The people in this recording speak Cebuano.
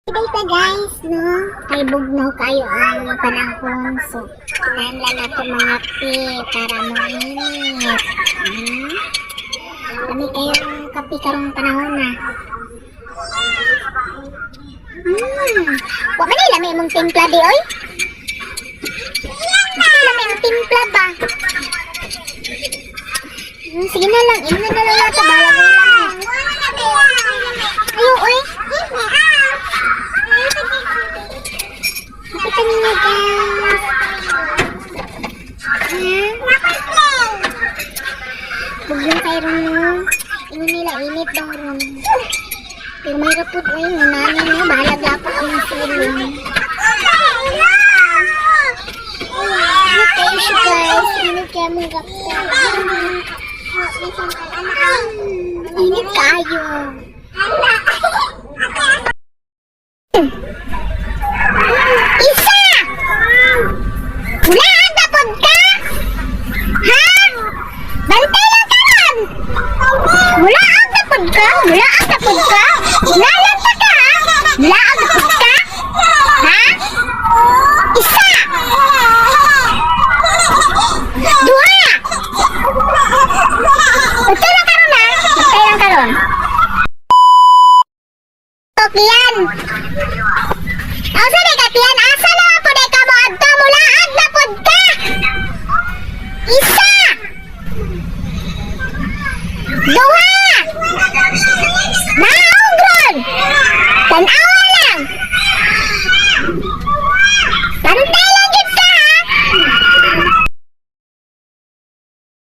Data guys, no? Kay bugnaw kayo ang panahon. So, kinahanglan nato mangape para moinit. Lami kayong kape karong panahon na. Wa man lami imong timpla di oy. Di lami imong timpla ba? Sige na lang, imo na lang nato bahala mo lami. Ayo oy. Nakita ninyo, guys. Ha? Bugnaw kay ron, no. Ingon nila init daw ron. Pero may rapot oy, nani no, bahala gapot ang silong. Init kayo siya, guys. Init kaya mong kape. Init kayo. Isa! Mulaag na pod ka? Ha? Bantay lang karon! Mulaag na pod ka? Mulaag na pod ka? Nalang pa ka? Mulaag na pod ka? Ha? Isa! Duha! Bantay lang karon ha? Bantay lang karon. Kian! Asa ni ka, Kian? Asa na po na ka mo adto? Mulaag na pod ka! Isa! Duha!